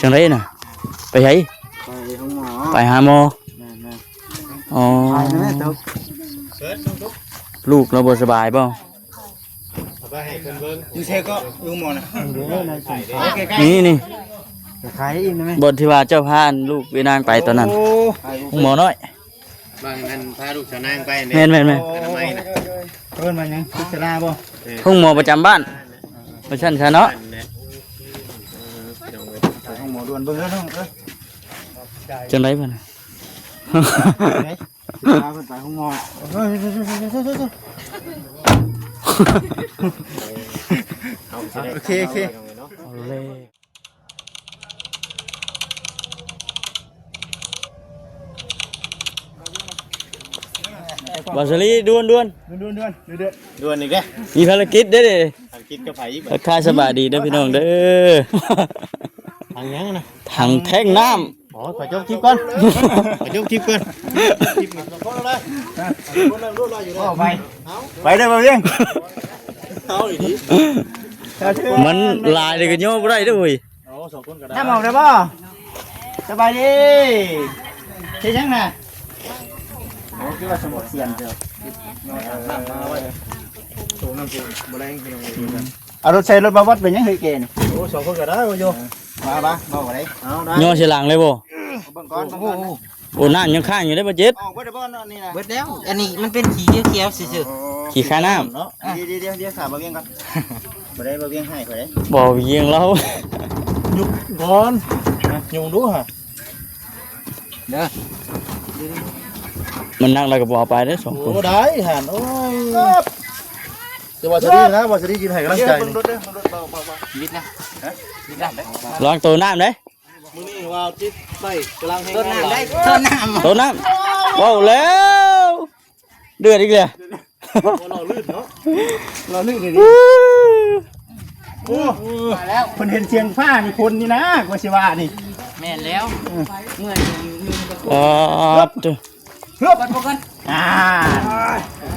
ຈັ່ງໃດນະ? ໄປໃສ? ໄປໂຮງໝໍ. ໄປຫາໝໍ? ແມ່ນໆ. ອໍ ໄປແມ່ຕົກ. ລູກລາວບໍ່ສະບາຍບໍ່? ເອົາໄປໃຫ້ເພິ່ນເບິ່ງ. ຢູ່ໃສເກາະ? ຢູ່ໂຮງໝໍນະ. ນີ້ໆ ຂາຍອີກໄດ້ໄໝ? ບ່ອນທີ່ວ່າເຈົ້າພາລູກເວນາງໄປຕອນນັ້ນ. ໂອ້ ໂຮງໝໍນ້ອຍ. ບາງອັນພາລູກສາວນາງໄປເດ້. ແມ່ນໆໆ. ອະນາໄມນະ. ເອີ້ນວ່າຫຍັງ? ພິຈາລາບໍ່? ເອີ ໂຮງໝໍປະຈຳບ້ານ ວ່າຊັ້ນຊະເນາະ. ເອີ ພີ່ນ້ອງເອີຍ ໄປໂຮງໝໍດ່ວນເບິ່ງເດີນ້ອງເອີຍ. ຈັ່ງໃດບັດນີ້? ໄປ ຊິພາເພິ່ນໄປໂຮງໝໍ. ໂອເຄ ໂອເຄ. ເອົາເລີຍ. ບ່າວສາລີ ດ່ວນໆ ດ່ວນໆ ດ່ວນໆ ດ່ວນອີກແລ້ວ. ມີພາລະກິດເດ້ ພາລະກິດກັບໃຜອີກ? ທັກທາຍສະບາຍດີເດີພີ່ນ້ອງເດີ. ຖັງຫຍັງນະ? ຖັງແທ້ງນ້ຳ. ອໍ ຂໍຈົບຄລິບກ່ອນ ຂໍຈົບຄລິບກ່ອນ. ໄປ ໄປເດີບ່າວວຽງ. ມັນຫຼາຍເລີຍກໍຍໍບໍ່ໄດ້ເດີເວີຍ. ໂອ້ ສອງຄົນກໍໄດ້. ນ້ຳອອກໄດ້ບໍ່? ສະບາຍດີ. ເຮັດຫຍັງນະ? ໂອ້ ຄືວ່າສະໝົດສຽນເຈົ້າ. ໂຕນ້ຳບໍ່ແລງພີ່ນ້ອງ. ເອົາລົດໃສ່ລົດມາວັດເປັນຫຍັງເຮີຍແກນີ້? ໂອ້ ສອງຄົນກໍໄດ້ຢູ່. ມາ ມາ ບໍ່ໄດ້. ເອົາ ຍໍໃສ່ຫຼັງເລີຍບໍ່? ເບິ່ງກ່ອນ ເບິ່ງກ່ອນ. ໂອ້ ນ້ຳຍັງຄ້າງຢູ່ເດ້ບໍ່ເຈັດ. ອອກເບິດແລ້ວບໍ່? ອັນນີ້ນະ ເບິດແລ້ວ. ອັນນີ້ມັນເປັນຂີ້ຂຽວໆຊື່ໆ. ອໍ ຂີ້ຄານ້ຳເນາະ. ອ່າ ດຽວໆ ຖາມບ່າວວຽງກ່ອນ. ບໍ່ໄດ້ ບ່າວວຽງໃຫ້ຂ້ອຍເດ້. ບ່າວວຽງລາວ ຍຸບກ່ອນ ຍຸບດູຫາ. ເດີ ມັນໜັກແລ້ວກໍບໍ່ເອົາໄປເດ້ສອງຄົນ. ໂອ້ ໄດ້ຫັ້ນ. ໂອ້ຍ ແຕ່ວ່າສະດີນະ ວ່າສະດີຢືນໃຫ້ກຳລັງໃຈ. ເບິ່ງລົດເດີ ເບິ່ງລົດ ເບົາໆ ວິດນະ ວິດນະ. ລະວັງໂຕນ້ຳເດ້. ມື້ນີ້ວ່າຈິດໄປກຳລັງແຮງ. ໂຕນ້ຳໄດ້ ໂຕນ້ຳ ໂຕນ້ຳ. ເວົ້າແລ້ວ ເດືອດອີກແລ້ວ. ບໍ່ລໍລື່ນເນາະ ລໍລື່ນອີ່ຫຼີ. ໂອ້ ມາແລ້ວ. ເພິ່ນເຫັນສຽງຟ້ານີ້ຄົນນີ້ນະ ກວ່າຊິວ່ານີ້. ແມ່ນແລ້ວ. ເອີ ເມື່ອຍຢູ່ ອໍ ເອີ ຮຶບ ກ່ອນ ກ່ອນ. ອ່າ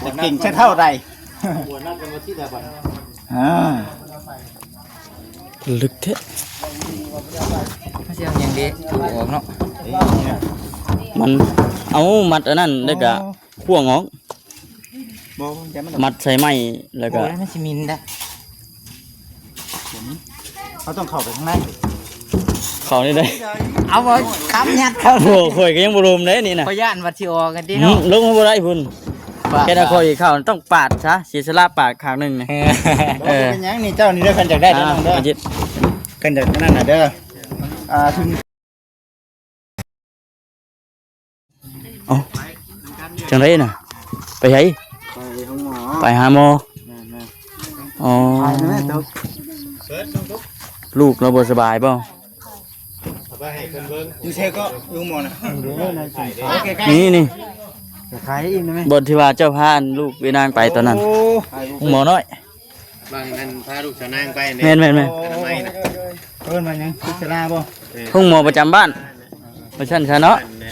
ຈະເກັ່ງຊະເທົ່າໃດ. ອ່າ ເພິ່ນລຶກແທ້. ເຮົາຊິເອົາຫຍັງເດ ຖູອອກເນາະ. ມັນເອົາມັດອັນນັ້ນ ແລ້ວກະ ອໍ ຂວ້າງອອກ. ບໍ່ ມັດໃສ່ໄມ້ ແລ້ວກະ ໂອ້ຍ ມັນຊິໝິ່ນເດ້. ເຮົາຕ້ອງເຂົ້າໄປຂ້າງໃນ. ເຂົ້ານີ້ໄດ້. ເອົາບໍ່ ຄຳຍັດເຂົ້າ. ໂອ້ ຂ້ອຍກໍຍັງບໍ່ລົມເດ້ນີ້ນະ. ຂ້ອຍຢ້ານວ່າຊິອອກກັນຕິເນາະ. ອືມ ລົງມາບໍ່ໄດ້ພຸ້ນ. ແຄ່ນັ້ນຂ້ອຍເຂົ້າຕ້ອງປາດຊະ ເສຍສະຫຼະປາດຂ້າງໜຶ່ງນີ້. ເອີ ບໍ່ເປັນຫຍັງນີ້ ເຈົ້ານີ້ເດີ ຄັນຢາກໄດ້ ອ່າ ເດີນ້ອງເດີ ຄັນຢາກນັ້ນນະເດີ. ອ່າ ເອົ້າ ຈັ່ງໃດນະ? ໄປໃສ? ໄປໂຮງໝໍ. ໄປຫາໝໍ? ແມ່ນໆ. ອໍ ໄປແມ່ຕົກ. ລູກລາວບໍ່ສະບາຍບໍ່? ເອົາໄປໃຫ້ເພິ່ນເບິ່ງ. ຢູ່ໃສເກາະ? ຢູ່ໂຮງໝໍນະ. ນີ້ ນີ້ ຂາຍອີກໄດ້ໄໝ? ບ່ອນທີ່ວ່າເຈົ້າພາລູກເວນາງໄປຕອນນັ້ນ. ໂອ້ ໂຮງໝໍນ້ອຍ. ບາງອັນພາລູກສາວນາງໄປເດ້. ແມ່ນໆໆ. ອະນາໄມນະ. ເອີ້ນວ່າຫຍັງ? ພິຈາລາບໍ່? ເອີ ໂຮງໝໍປະຈຳບ້ານ ວ່າຊັ້ນຊະເນາະ. ເອີ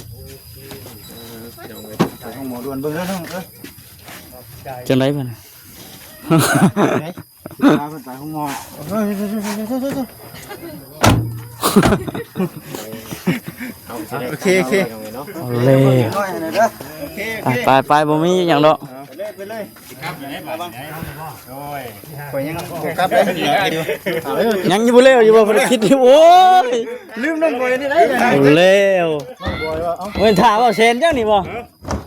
ພີ່ນ້ອງເອີຍ ໄປໂຮງໝໍດ່ວນເບິ່ງເດີນ້ອງເອີຍ. ຈັ່ງໃດບັດນີ້? ເອົາ ໂອເຄ ໂອເຄ ເອົາແລ້ວ. ໂອເຄ ໂອເຄ ໄປ ໄປ ບໍ່ມີຫຍັງດອກ. ໄປເລີຍ ໄປເລີຍ. ຂ້ອຍຍັງບໍ່ກັບເດ້. ຍັງຢູ່ບໍ່ແລ້ວຢູ່ບໍ່? ພາລະກິດ. ໂອ້ຍ ລືມນ້ອງບອຍນີ້ໄດ້. ເອົາແລ້ວ. ນ້ອງບອຍວ່າ ເອົ້າ ເພິ່ນຖ້າເວົ້າແຊນຈັ່ງນີ້ບໍ່?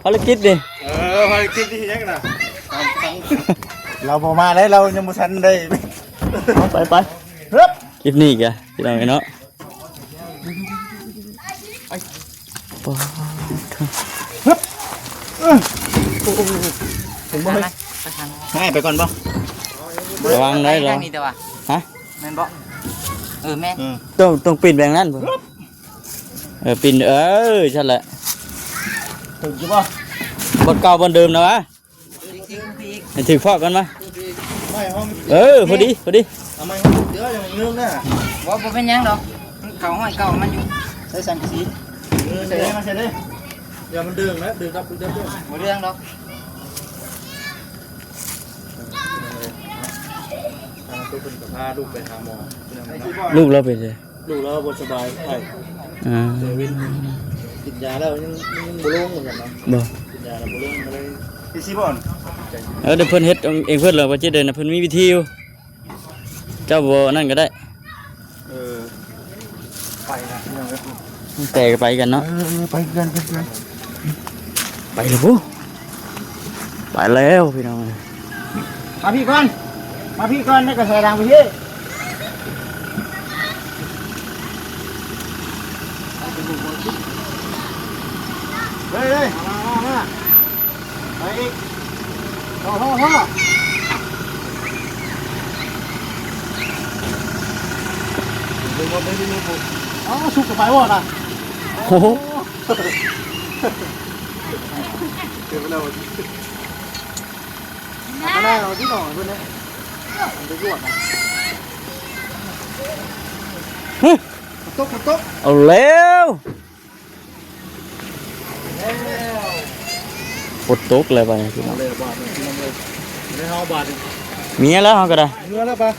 ພາລະກິດນີ້. ເອີ ພາລະກິດນີ້ຫຍັງນະ? ລາວບໍ່ມາເດ້ ລາວຍັງບໍ່ທັນໄດ້. ໄປ ໄປ. ຄລິບນີ້ກະພີ່ນ້ອງເນາະ. ປາດໂທ້. ເອີ ໂອ້ ເຫັນບໍ່ເຮີ້ຍ? ໃຫ້ໄປກ່ອນບໍ່? ລະວັງໄດ້ລະ. ຮະ? ແມ່ນບໍ່? ເອີ ແມ່ນ. ເອີ ຕ້ອງ ຕ້ອງປີນແບບນັ້ນພຸ້ນ. ເອີ ປີນ ເອີ ຊັ້ນແຫຼະ. ຖືກຢູ່ບໍ່? ບ່ອນເກົ່າບ່ອນເດີມນະວະ. ໃຫ້ຖືກພໍ້ກັນມາ. ເອີ ພໍດີ ພໍດີ. ເອົາໃໝ່ ເດີ ຢ່າມັນເລື່ອງນະ. ບໍ່ ບໍ່ເປັນຫຍັງດອກ ມັນເຂົ້າຫ້ອຍເກົ່າມັນຢູ່. ໃສ່ສັງກະສີ. ເອີ ໃສ່ເລີຍ ມາໃສ່ເລີຍ. ຢ່າມັນດຶງນະ ດຶງດັບ ດຶງດັບ. ບໍ່ເລື່ອງດອກ. ທາງໂຕເພິ່ນກໍພາລູກໄປຫາໝໍ. ລູກລາວເປັນໃດ? ລູກລາວບໍ່ສະບາຍໄຂ້ ອ່າ ແຕ່ເວັນກິນຢາແລ້ວຍັງ ຍັງບໍ່ລົງວ່າຊັ້ນເນາະ ບໍ່ ກິນຢາແລ້ວບໍ່ລົງ ກໍເລີຍ ເຮັດຊິບໍ່ ເອີ ດຽວເພິ່ນເຮັດເອງເພິ່ນແລ້ວ ບໍ່ຈິດເດີນະ ເພິ່ນມີວິທີຢູ່ ເຈົ້າບໍ່ນັ້ນກໍໄດ້ ເອີ ໄປລະ ພີ່ນ້ອງເອີຍ ແຕ່ກໍໄປກັນເນາະ ເອີ ໄປຄືກັນ ໄປຄືກັນ ໄປແລ້ວພຸ້ນ ໄປແລ້ວພີ່ນ້ອງເອີຍ ມາພີ້ກ່ອນ ມາພີ້ກ່ອນ ແລ້ວກໍຖອຍຫຼັງໄປພີ້ ເຮີ້ຍ ເຮີ້ຍ ມາ ມາ ມາ ໄປອີກ ພໍ ພໍ ພໍ ເອົາ ສຸກກະໄປບໍ່ນະ ໂອ້ໂຫ ເກັບໄປແລ້ວ ເອົາມາໜ້າເອົາທີ່ໜອງເພິ່ນເດ້ ມັນໄປກວດນະ ຮຶ ຝົນຕົກ ຝົນຕົກ ເອົາແລ້ວ ຝົນຕົກແລ້ວບາດນີ້ພີ່ນ້ອງ ເອົາແລ້ວບາດນີ້ພີ່ນ້ອງເອີຍ ໄດ້ເຮົາບາດນີ້ ເມຍແລ້ວເຮົາກໍໄດ້ ເມຍແລ້ວປະ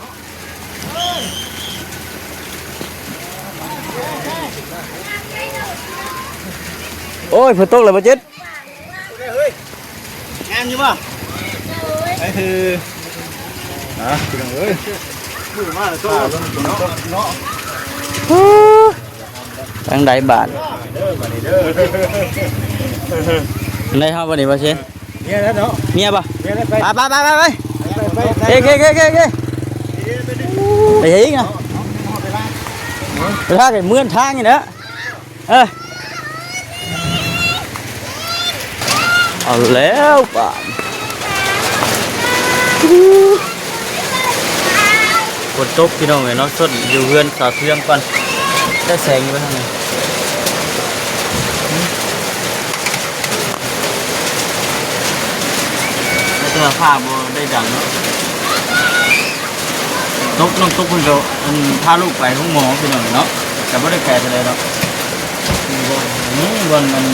ໂອ້ຍ ຝົນຕົກແລ້ວບໍ່ຈິດ ງາມຢູ່ບໍ່ ໄອ້ຄື ນະ ພີ່ນ້ອງເອີຍ ມືມາແລ້ວໂຕເນາະ ທາງໃດບາດ ເດີບາດນີ້ເດີ ໄດ້ເຮົາບາດນີ້ບໍ່ຊິ ເມຍແລ້ວເນາະ ເມຍບໍ່ ເມຍແລ້ວໄປ ໄປ ໄປ ໄປ ໄປ ໄປ ເອີ ເອີ ເອີ ເອີ ໄປເຮັດອີກນະ ໄປທາງໄກເມືອງທາງນີ້ແຫຼະ ເອີ ເອົາແລ້ວບາດ ຝົນຕົກພີ່ນ້ອງເອີຍເນາະ ຊົນຢູ່ເຮືອນສາວເທືອງກ່ອນ ໄດ້ແສງຢູ່ໄປທາງໃດ ແຕ່ວ່າຟ້າບໍ່ໄດ້ດັງເນາະ. ຕົກ ນ້ອງຕົກເພິ່ນກໍ ອັນ ພາລູກໄປໂຮງໝໍພີ່ນ້ອງເນາະ ກໍບໍ່ໄດ້ໄກປານໃດດອກ ນີ້ບ່ອນ ນີ້ບ່ອນ ອັນ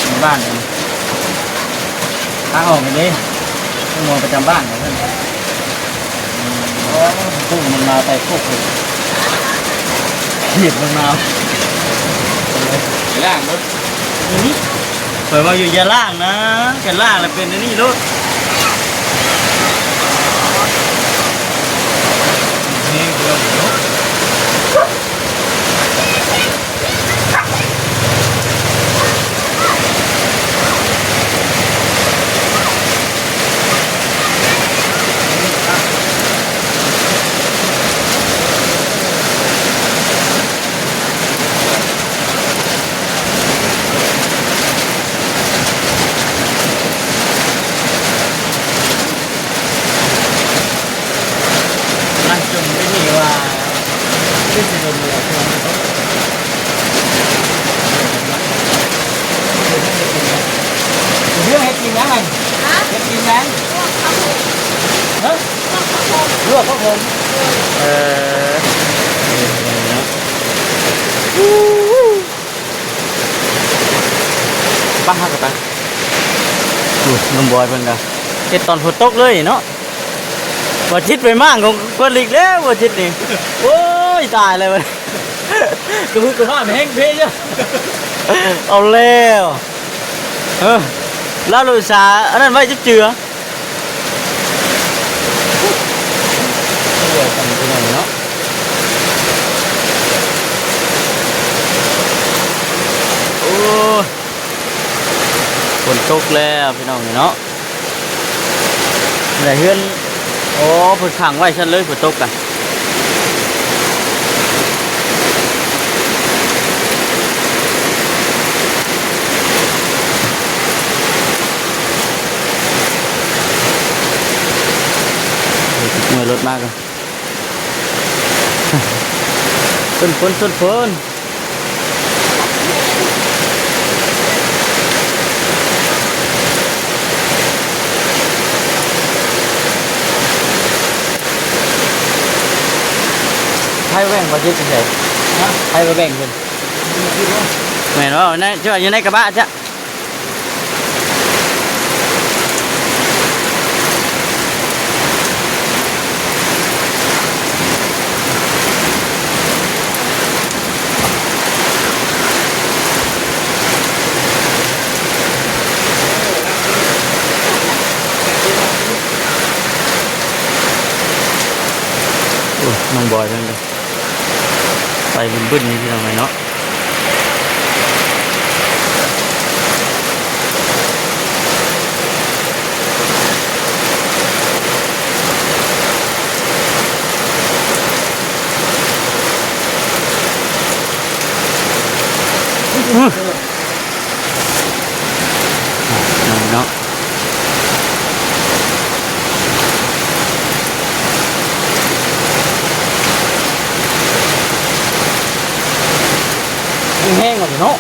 ໃນບ້ານ ທາງອອກນີ້ເດ້ ໂຮງໝໍປະຈຳບ້ານວ່າຊັ້ນ ໂອ້ ມັນມາແຕ່ໂຄກເລີຍ ຂຽດມັນມາ ລ້າງເບິ່ງ. ນີ້ ຂ້ອຍເວົ້າຢູ່ຢ່າລ້າງນະ ຄັນລ້າງແລ້ວເປັນອັນນີ້ໂລດ ແຮງເກີນເນາະ. ເຮັດກິນຫຍັງຫັ້ນ? ຮະ? ເຮັດກິນຫຍັງ? ລວກເຂົ້າໂພດ ຮະ? ລວກເຂົ້າໂພດ ເອີ ໄປ ເຮົາກໍໄປ ໂອ້ຍ ນ້ອງບອຍເພິ່ນກໍເຮັດຕອນຝົນຕົກເລີຍເນາະ ບໍ່ຈິດໄປມ້າງຂອງເພິ່ນອີກແລ້ວ ບໍ່ຈິດນີ້ ໂອ້ຍ ຕາຍແລ້ວ ກະຫຶດກະຮ້ອນແຮງເພຢູ່ ເອົາແລ້ວ ເອີ ລາວໂລດສາ ອັນນັ້ນໄວ້ຈັກເທື່ອ ເອີ ເນາະ ໂອ້ຍ ຝົນຕົກແລ້ວພີ່ນ້ອງເນາະ. ແລະເຮືອນ ໂອ້ ເພິ່ນຂັງໄວ້ຊັ້ນເລີຍ ຝົນຕົກກະ ເມື່ອລົດມາກ່ອນ ຝົນ ຝົນ ຝົນ ຝົນ. ໃຜແບ່ງບໍ່ຈິດໃສ່ ໃຜບໍ່ແບ່ງເພິ່ນ ແມ່ນບໍ່ ໃນ ຈະວ່າຢູ່ໃນກະບະຈະ. ໂອ້ຍ ນ້ອງບອຍເພິ່ນກໍໄປບຶ້ນໆ ນີ້ພີ່ນ້ອງເອີຍເນາະ. ເນາະ ແຮງໆ ວ່າເນາະ.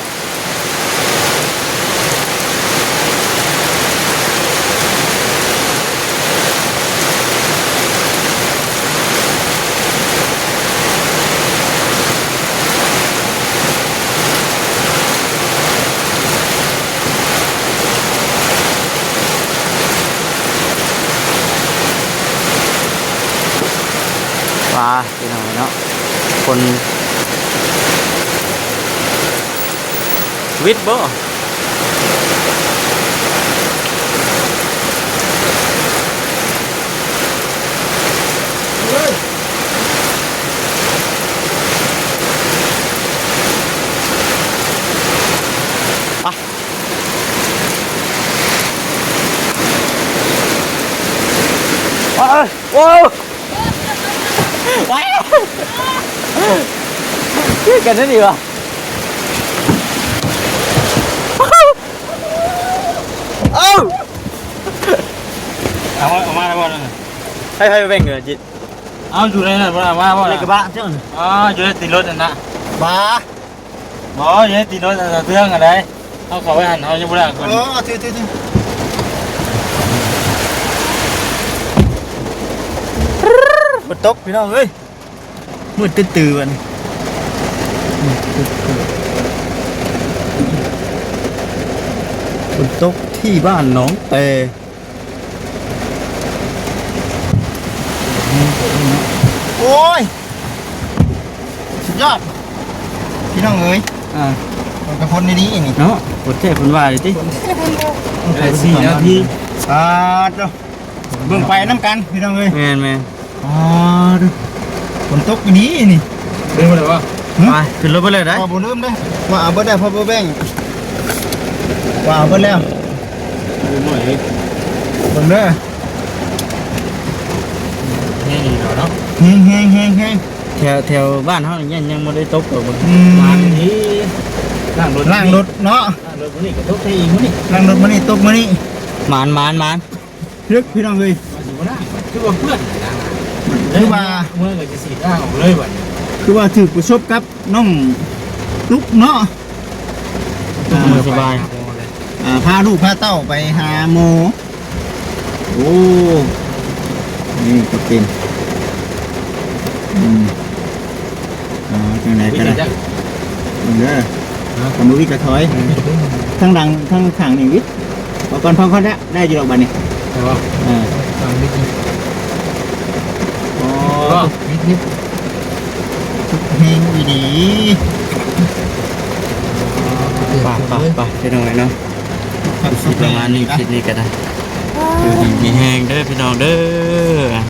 ປາ ພີ່ນ້ອງເນາະ ຄົນ ວິດບໍ່? ໄປ ໂອ້ ວ້າວ ຄືກັນນັ້ນອີກວ່າ ເອົ້າ ເອົາ ເອົາມາແລ້ວບໍ່ນັ້ນນະ ໃຫ້ໃຜແບ່ງເງິນຈິດ ເອົາ ຢູ່ໃນນັ້ນບໍ່ ເອົາມາບໍ່ ໃນກະບະເຈົ້າ ອໍ ຢູ່ໃນຕີນລົດນັ້ນນະ ບ້າ. ບໍ່ ຢ່າໃຫ້ຕິດລົດເຄື່ອງອັນໃດ ເຮົາເຂົ້າໄປຫັ້ນ ເຮົາຍັງບໍ່ໄດ້ເອົາຂຶ້ນ ເອີ ຖືໆໆ ຝົນຕົກພີ່ນ້ອງເອີຍ ມືດຕຶດຕື່ບັດນີ້ ມືດຕຶດຕື່ ຝົນຕົກທີ່ບ້ານໜອງແຕ ໂອ້ຍ ສຸດຍອດ ພີ່ນ້ອງເອີຍ ອ່າ ມັນກະພົ້ນດີໆ ນີ້ເນາະ ພົ້ນແທ້ພົ້ນວ່າເລີຍຕິ ໄດ້ສີ່ນາທີ ອ່າ ໂທ້ ເບິ່ງໄປນຳກັນພີ່ນ້ອງເອີຍ ແມ່ນໆ ອ່າ ຝົນຕົກດີນີ້ ເບິ່ງບໍ່ໄດ້ບໍ່ ໄປ ຂຶ້ນລົດໄປເລີຍໄດ໋ ບໍ່ລືມເດ້ ວ່າເອົາເບິດແລ້ວ ພາໂປແບັງ ວ່າເອົາເບິດແລ້ວ ເບິ່ງໜ້ອຍເດ້ ເບິ່ງເດີ ແຮງອີ່ຫຼີເນາະ ແຮງໆໆໆ ແຖວ ແຖວບ້ານເຮົານີ້ຍັງ ຍັງບໍ່ໄດ້ຕົກດອກ ອືມ ມາດີ ລ້າງລົດ ລ້າງລົດເນາະ ລ້າງລົດມື້ນີ້ກໍຕົກໃສ່ອີກມື້ນີ້ ລ້າງລົດມື້ນີ້ຕົກມື້ນີ້ ໝານໆໆ ເລິກພີ່ນ້ອງເອີຍ ຄືວ່າເປື້ອນ ຄືວ່າ ເມື່ອກໍຊິສີດນ້ຳອອກເລີຍບັດ ຄືວ່າຖືກປະສົບກັບນ້ອງຕຸກເນາະ ອ່າ ສະບາຍ ອ່າ ພາລູກພາເຕົ້າໄປຫາໝໍ ໂອ້ ນີ້ກໍເປັນ ອືມ ອ່າ ຈັ່ງໃດກໍໄດ້ ເບິ່ງເດີ ຄັນບໍ່ວິດກໍຖອຍ ເອີ ທາງຫຼັງ ທາງຂ້າງນີ້ວິດ ເອົາກ່ອນ ພໍກ່ອນ ໄດ້ຢູ່ດອກບາດນີ້ ໄດ້ບໍ່ ເອີ ທາງວິດນີ້ ອໍ ວິດ ວິດ ແຮງອີ່ຫຼີ ໄປ ໄປ ໄປ ໄປ ພີ່ນ້ອງເອີຍເນາະ ຄລິບປະມານນີ້ ຄລິບນີ້ກໍໄດ້ ຢູ່ດີມີແຮງເດີ ພີ່ນ້ອງເດີ.